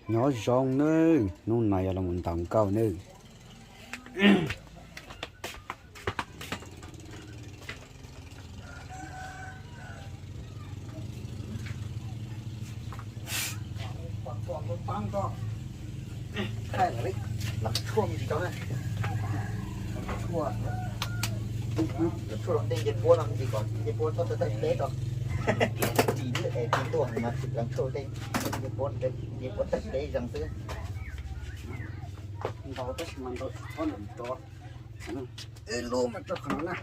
Nyob zoo nawb, hnub no yog los ntaus nkauj nawb. Thaij lawv, lawv tshuaj me ntsis rau na. Lawv tshuaj, lawv tshuaj los ntej nce puab no me ntsis kom nce puab txhob tawg teb rau. Tsis nyob es tsis tuaj mas lawv tshuaj ntej nce puab, nce puab tawg teb zeeg xwb. Ntau tab sis mas ntau tsis txhob ntau tov. Ib lub mas rau qhov no na. Ib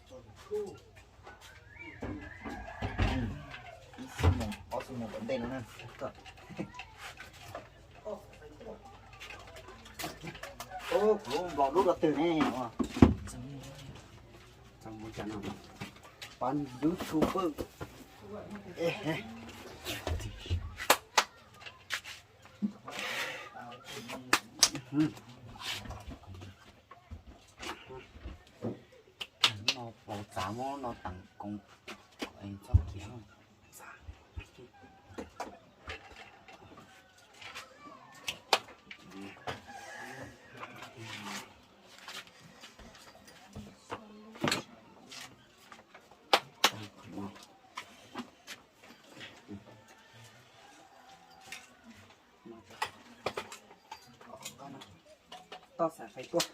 xuab moos ob xuab moos tom ntej no na. Kuv nplog dub rau twg ne? Pab YouTuber. No pauv txav muab no teem koos kom txhob khiav. Toj xav fais tuaj.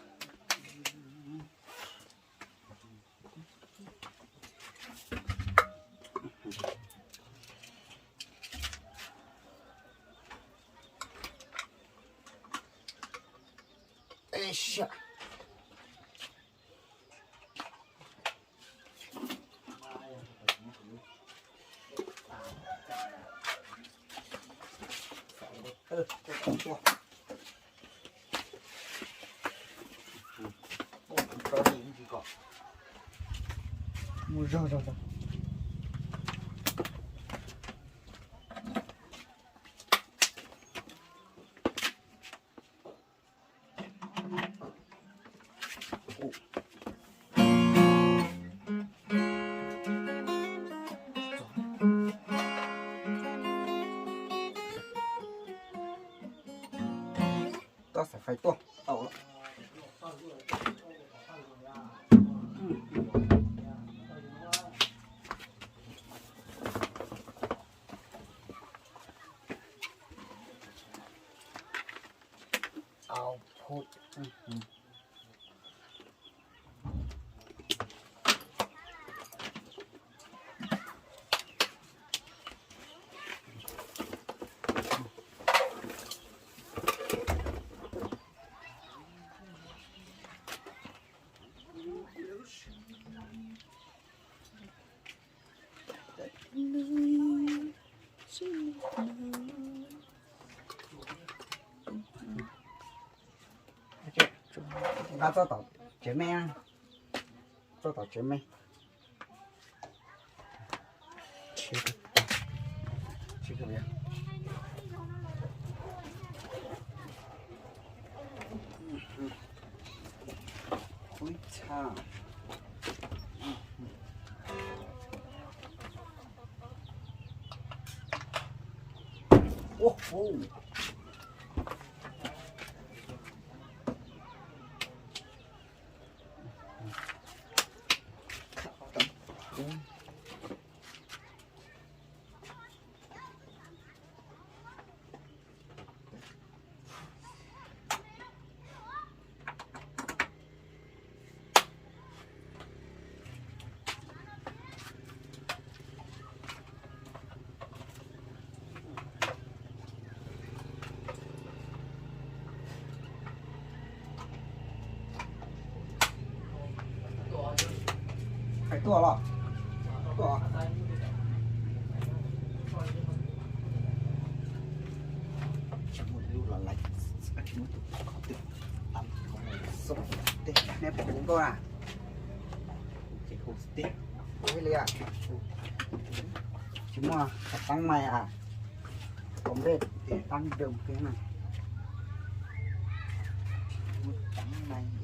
Mus zog zog zog. Toj xav fais tuaj tau. Output. Nqa txoj tom tsev me, txoj tom tsev me. Hais tuaj los? Tuaj. Tsis muaj lub los lais, tsis muaj tus qhov twg. Neb pom kuv nkauj na? Ces hu xwb tib. Hu li a. Tsis muaj qhov teeb mais a. Kom npej tes tab dawm kiag na. Tsis muaj teeb mais es.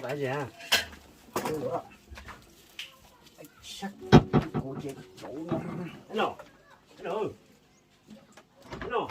Lawv ces, kuv ces, no, no, no.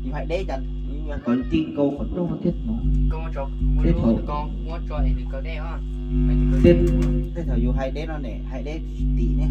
Yus hais deb cas, koj nti nkaus qhov rooj thiab no. Tej thaum, tej thaum yus hais deb no ne, hais deb tim ne.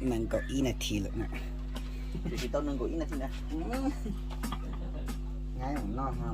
Nees nkaum ib nas this lawm na. Tsis tau nees nkaum ib nas this na. Nyob zoo no ha.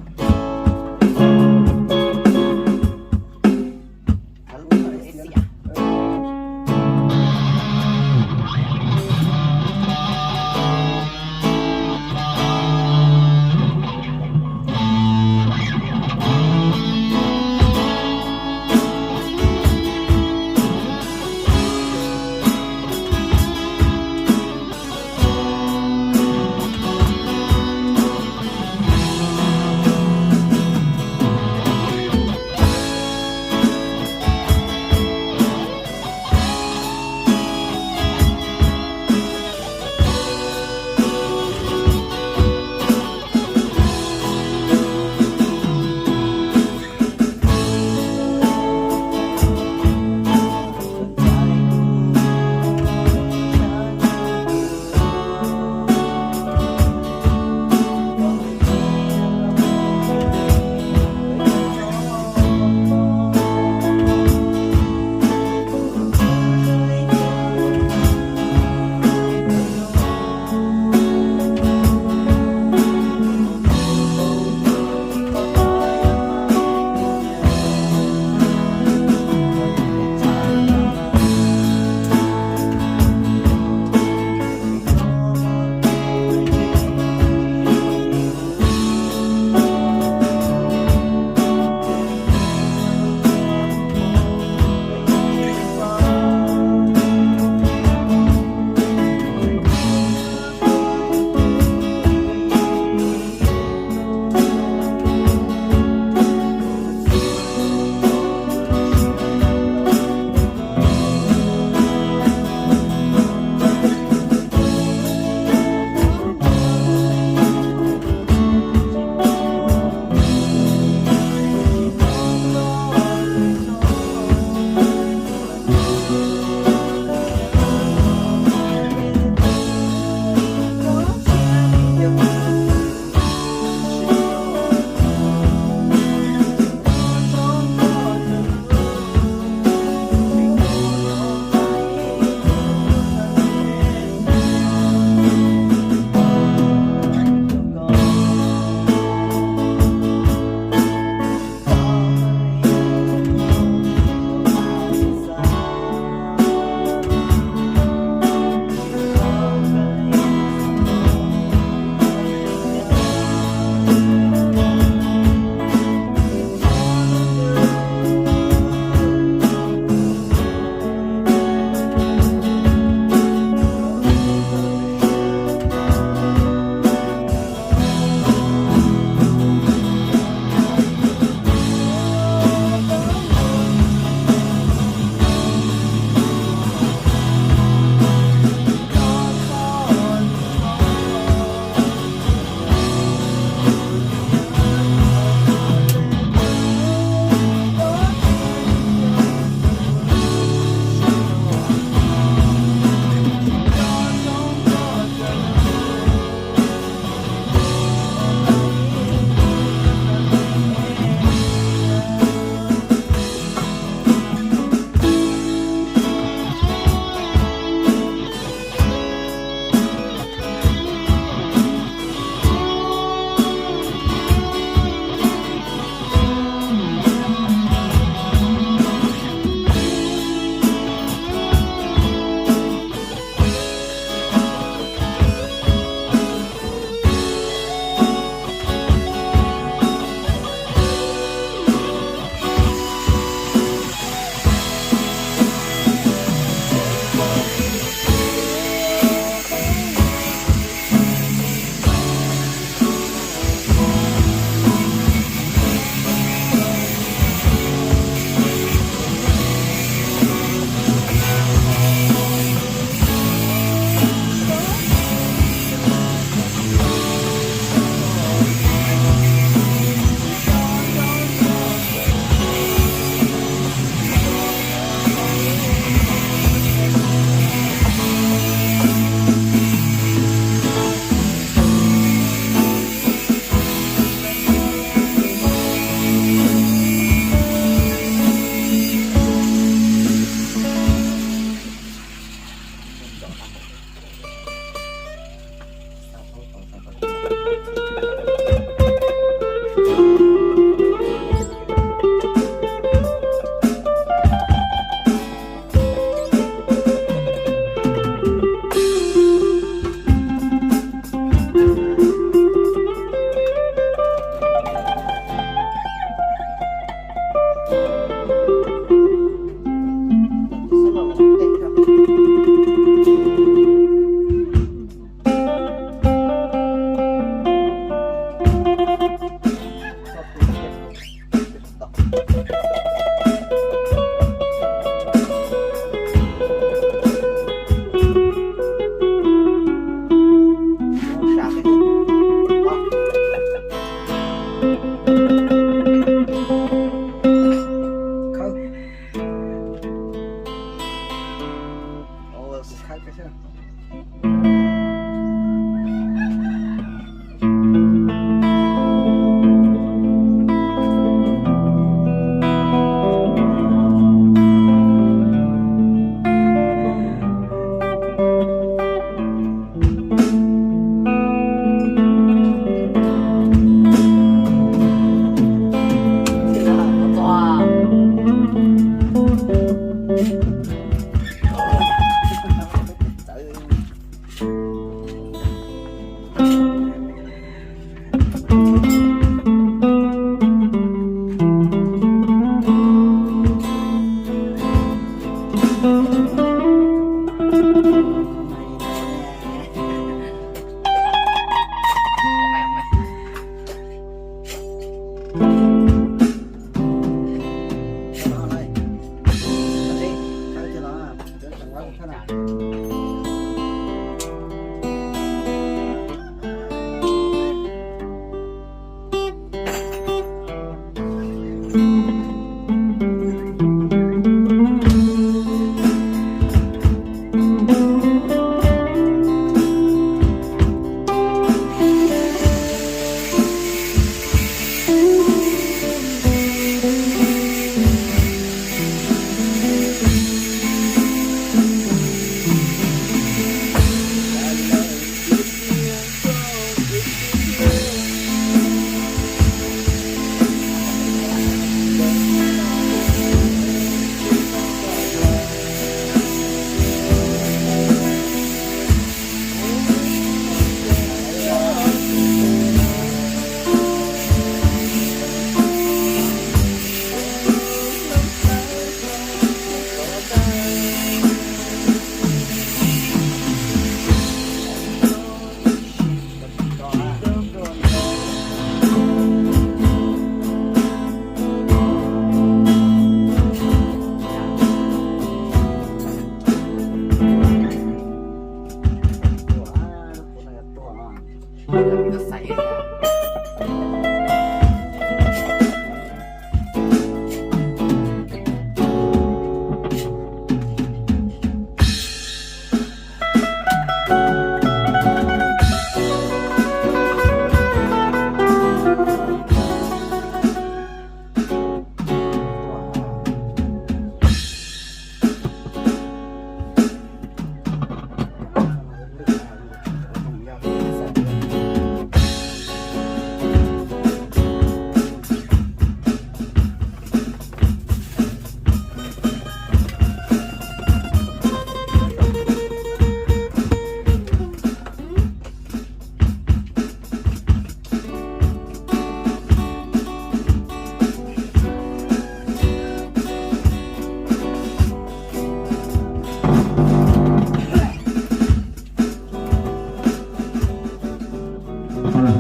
Alo,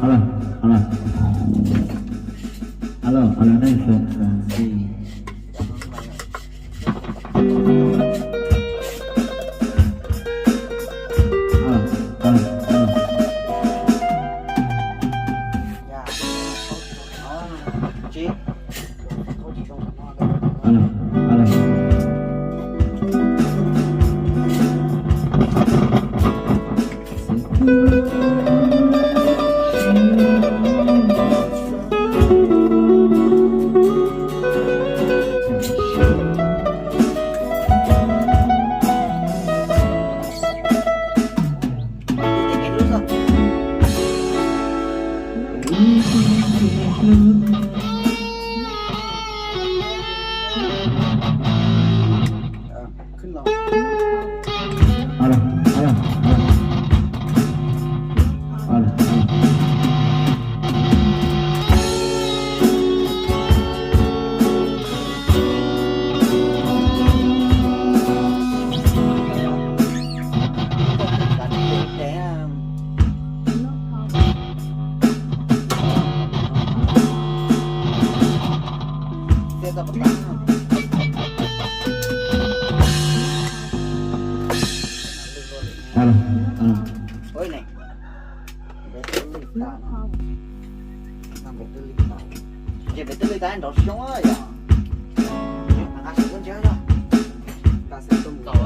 alo, alo. Alo, alo, nej số, số gì? Alo, alo, alo. Alo, alo. Alo, alo, alo. Alo, alo. Alo, alo. Ces pem twb li tas nrov xyoob yom. Txaus, koj tsis tau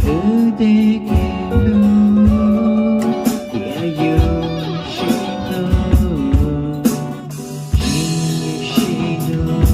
Wb tej kev hlub tias yuav sib hlub, tsis sib hlub.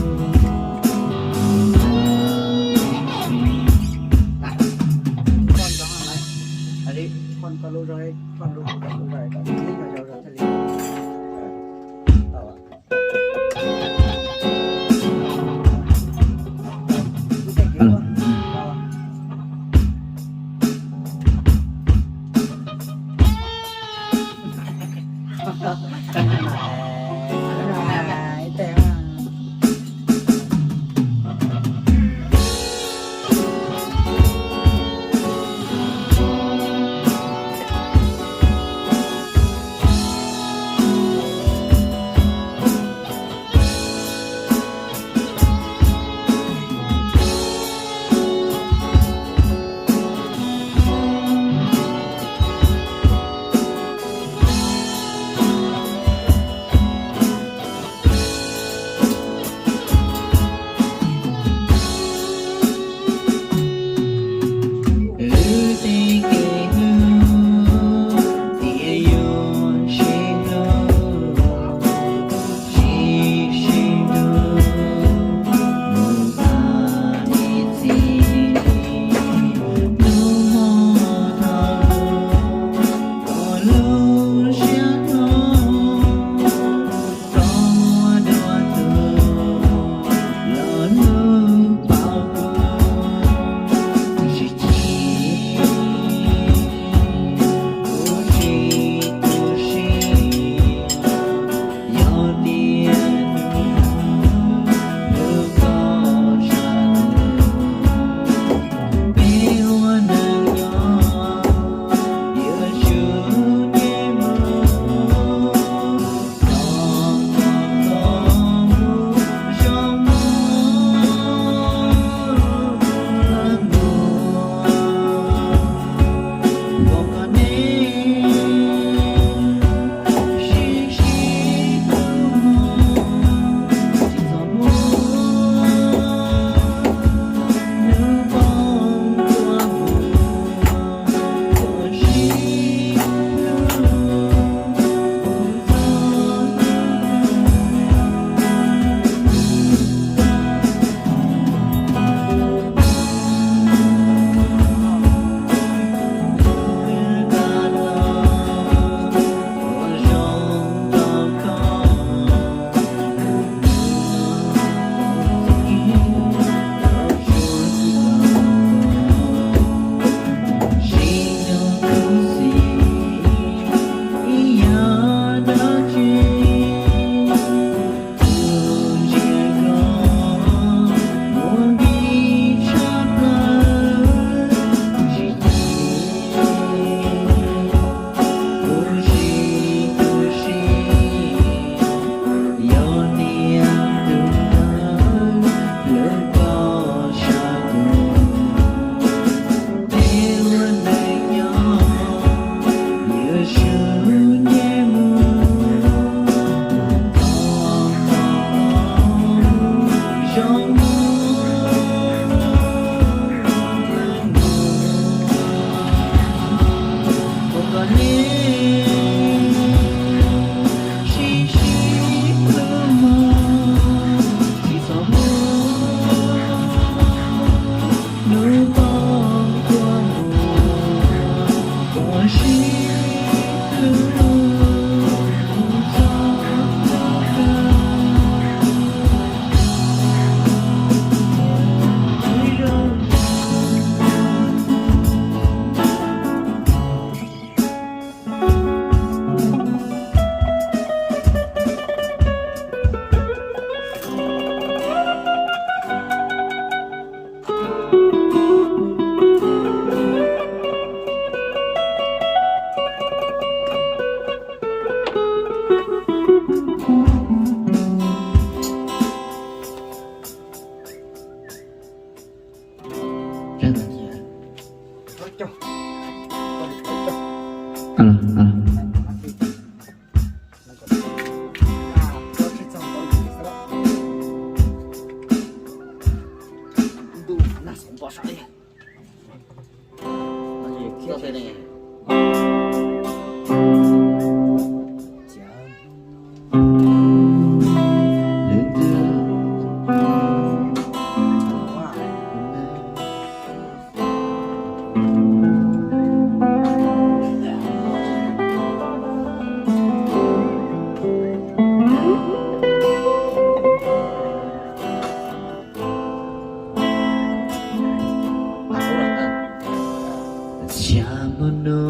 Txia hmo no,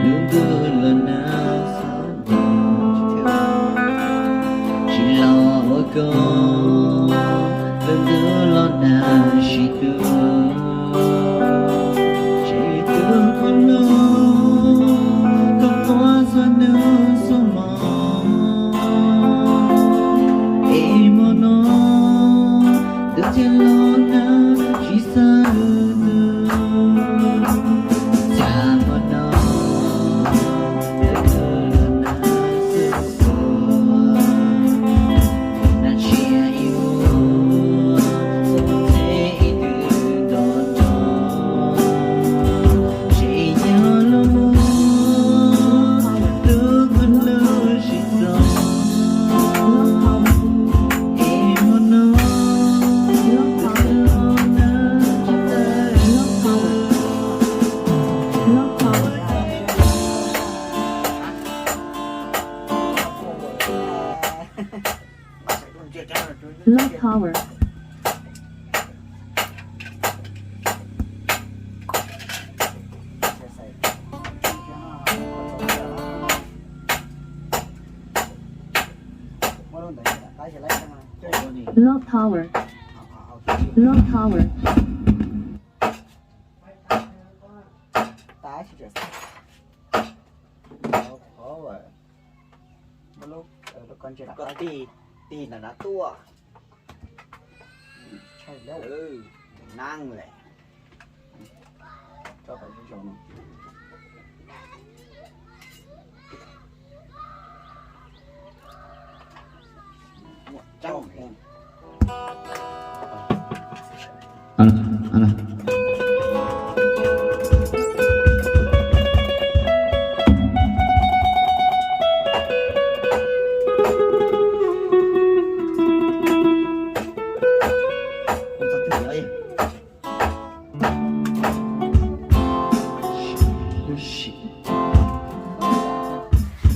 lub ntuj los nag xob ntxoo, tsis los ua koj, lub ntuj los nag sib tw, tsis tu qhov no, koj quaj txhua hnub txhua hmo, es hmo no, tus txia los nag tsis xav lwm tus, txia hmo no, tus txia los nag xwb xwb, nag tsis yog ib vuag, xwb txheej ib tug nto no, tsis yog los muaj lub kua lub sib txog, es hmo no, tus txia los nag tsis xav lwm tus. Low power. Low power. Low power. Koj tig, tig ntawm no tuaj. Neeb lawm.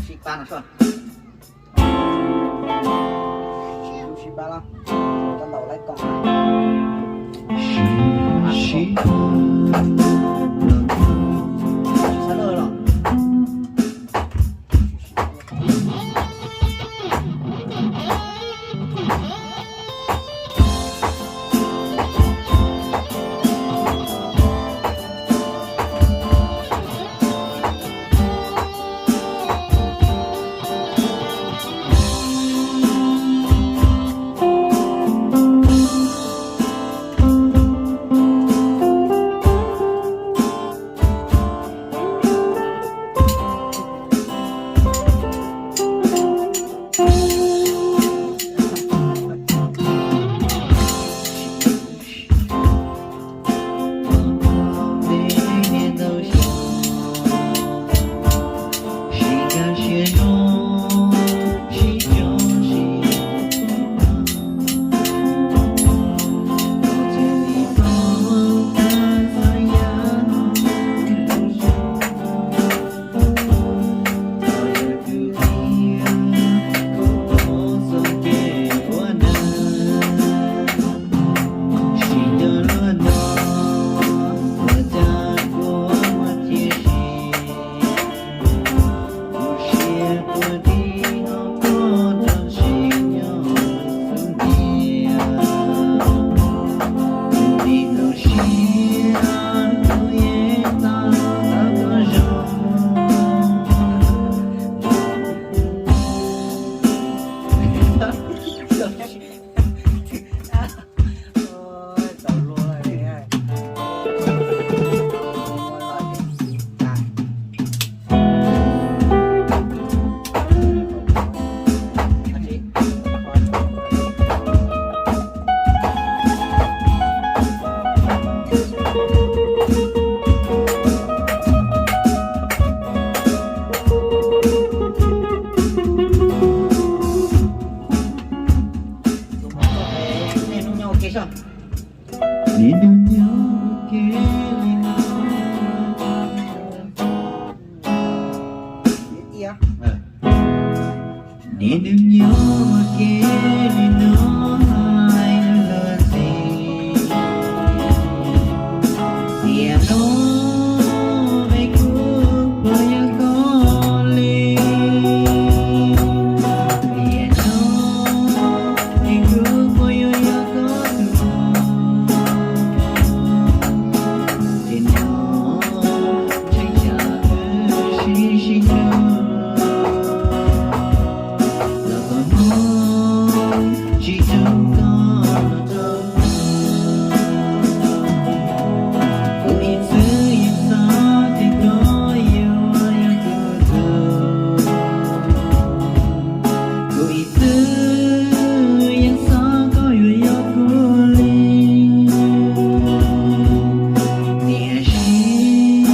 Sib pab no soj. Sib pab los, koj ntaus laib koom. Sib pab los. Niaj hnub nyob ua ke li no. Niaj hnub nyob ua ke li no hais luag ntxhi. Tiam no peb kuj puas yog koj li. Tiam no peb kuj puas yuav yog koj tus. Ces no ntshai tsam wb sib sib hlub, los koj hnov tsis tau koj los rau kuv. Kuv ib txwm yeej xav tias koj yuav yog kuv tus. Kuv ib txwm yeej xav koj yuav yog kuv li. Tiam sis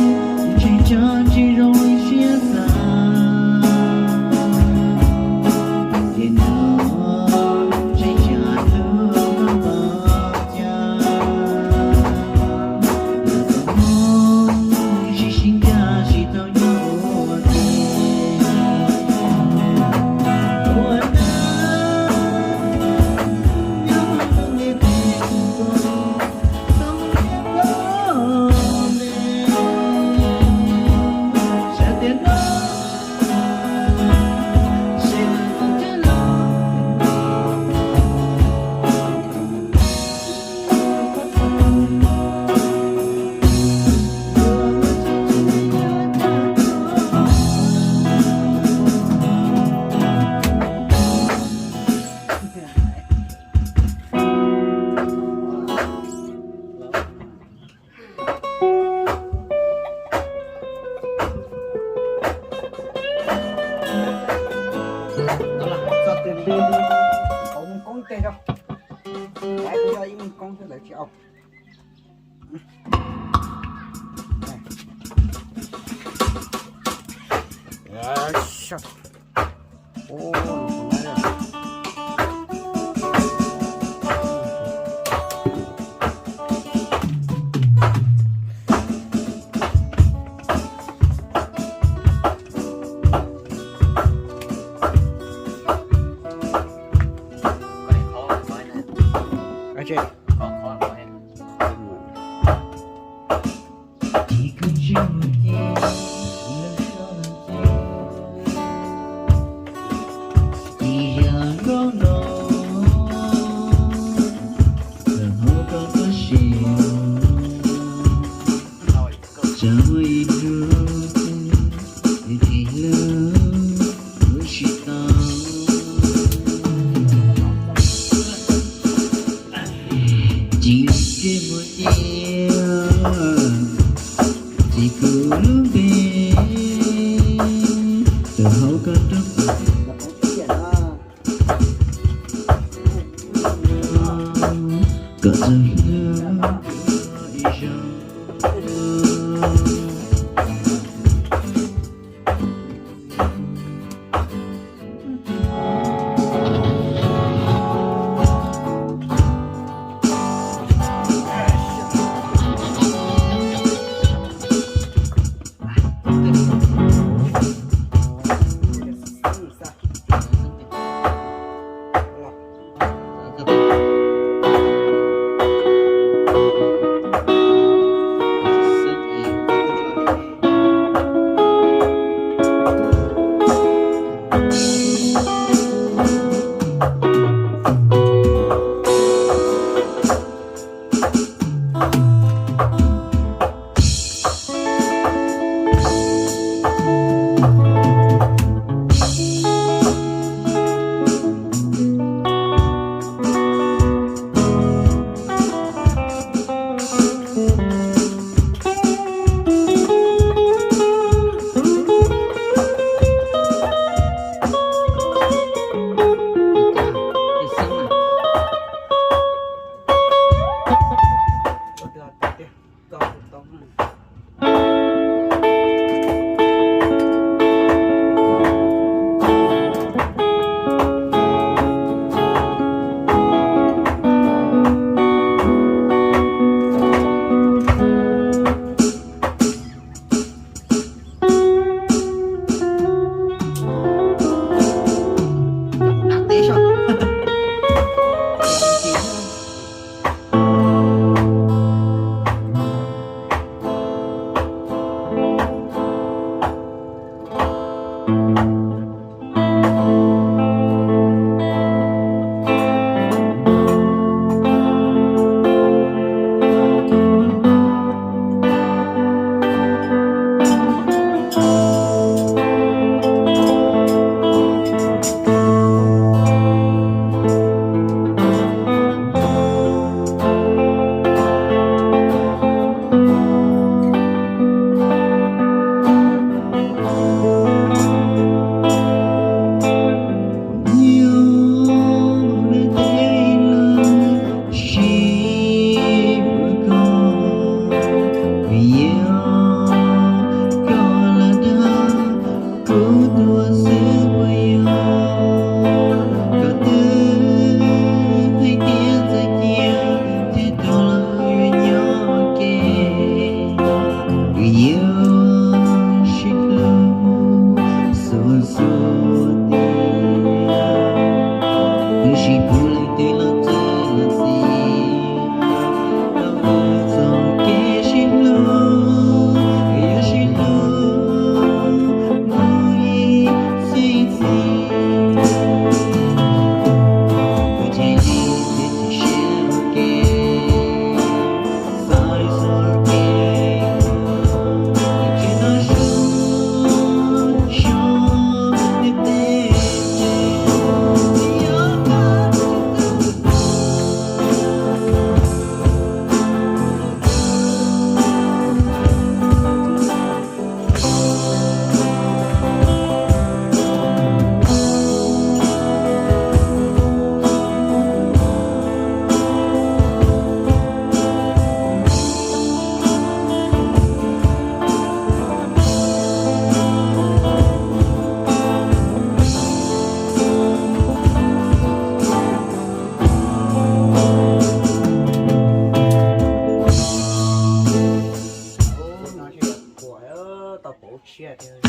ntshai tsam tsis zoo li siab xav. Tiam no ntshai tsam hlub koj txog cas, los koj hnov tsis sib nkag tsis tau nyob ua ke. Ua dab nyob ua ke, txom nyem koj me, sab tias no sib txog tseg los. Mus koob tes rau, ib mus koob xwb lawv tsis au. Tsam muaj ib hnub twg tig hlub kuv tsis tau, ces cia mus tiag, ces kuv lub npe tawm hauv koj rooj kom txog hnub ib zaug. Siab thiab.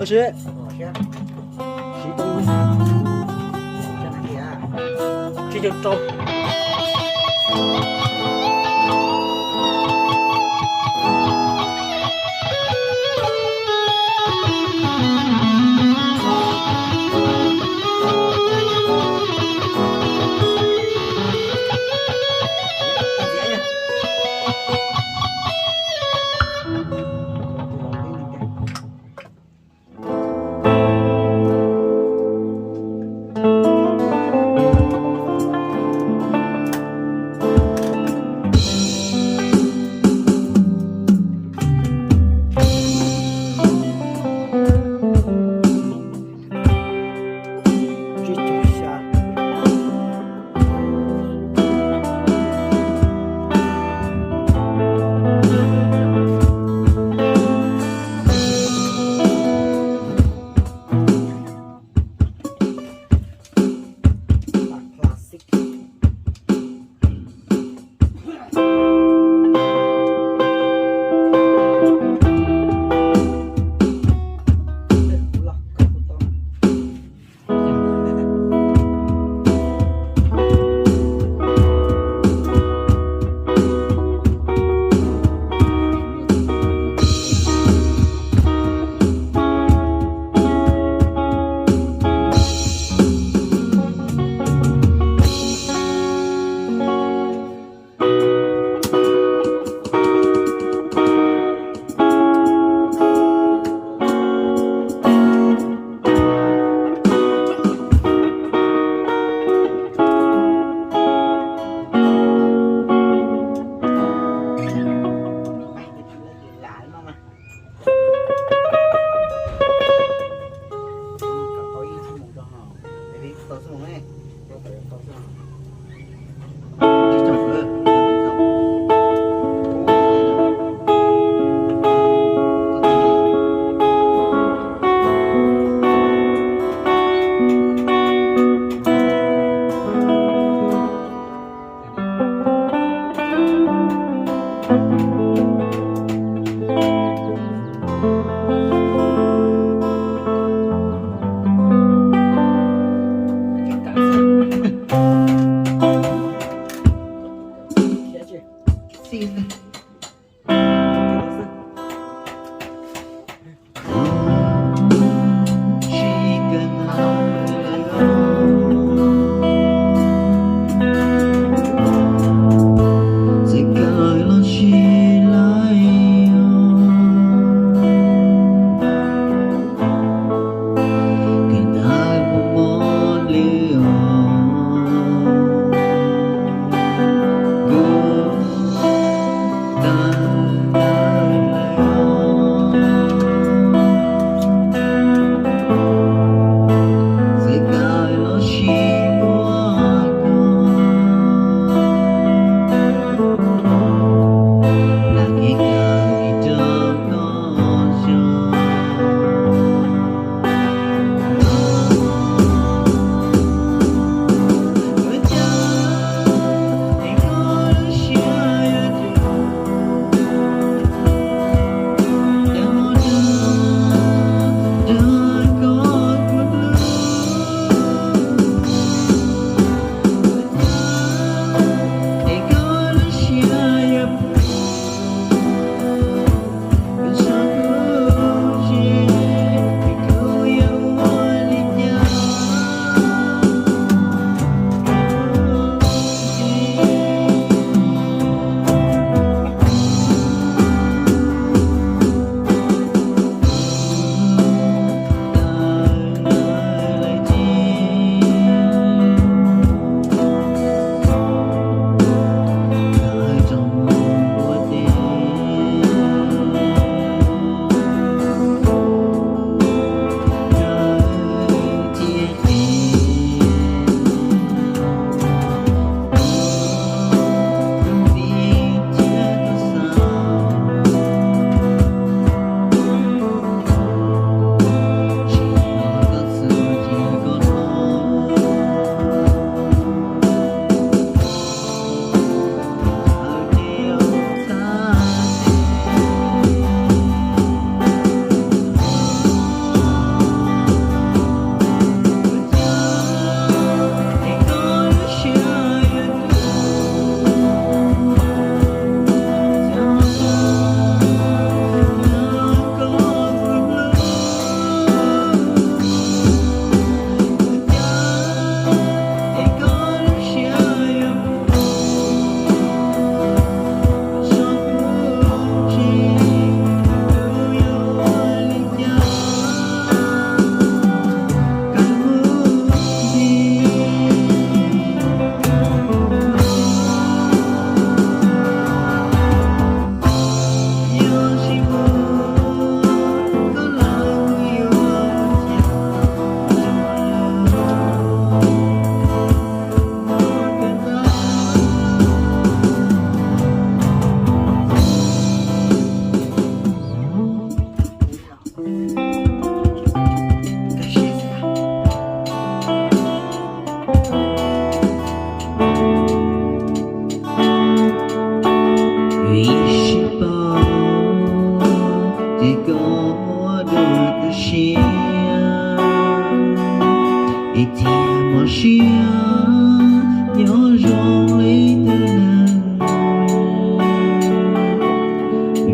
Ua si, siv tau, tsib caug rau.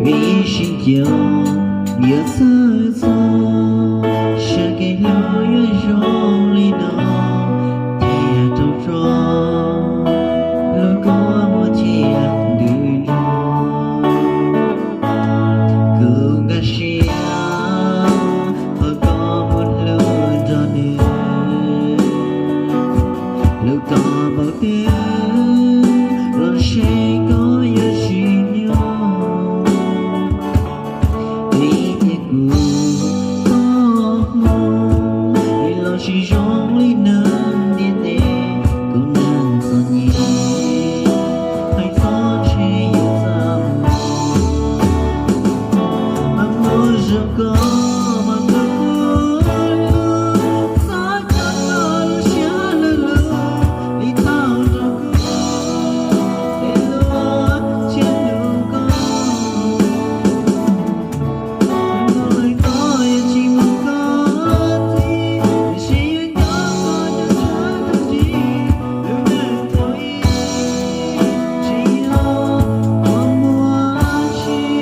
Vim sib ncaim yuav txhawj txog, sab kev hlub yuav zoo li no, ces rau tso lub kua muag cia ntws no. Kuv nkag siab qhov koj muaj hlub nrog nws, hlub koj npaum twg los seb koj yuav tsis nyob. Vim tias kuv txoj hmoo, vim los tsis zoo li neeg ntiaj teb, kuv neeg txom nyem, hais txog ntshe yuav txaj muag. Mas muaj zoo koj mas koj kuj hlub, txhob coj koj lub siab lug lug li tau rau kuv, es luag thiaj hlub koj. Tus ntawd koj yuav tsis mus koj txiv, tiam sis yuav nco koj cov tshuaj tag nrho, lub neej thaum ub tsis yog qhov muaj tsis,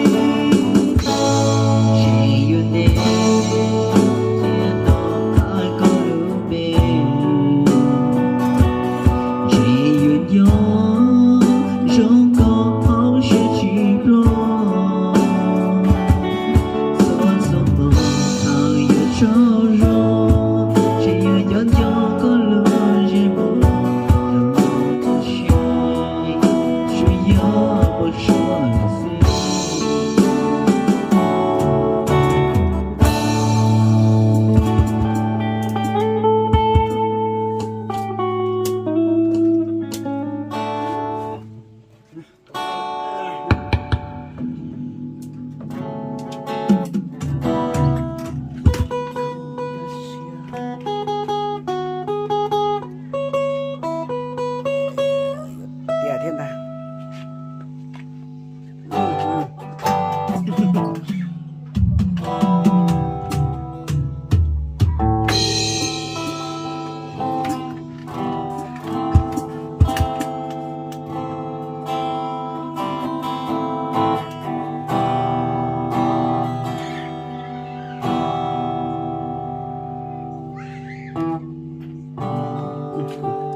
tsis yuav ntev thiaj tau qhia koj lub npe. Tsis yuav nco zoo koj hauv siab tsis ploj, txhua txhua hmo thaum yuav tsaug zog, tsis yuav nco nco koj lub ntsej muag, tsuas yog puas tsuaj xwb. Tiag thiab ntag.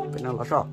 Peb no los soj.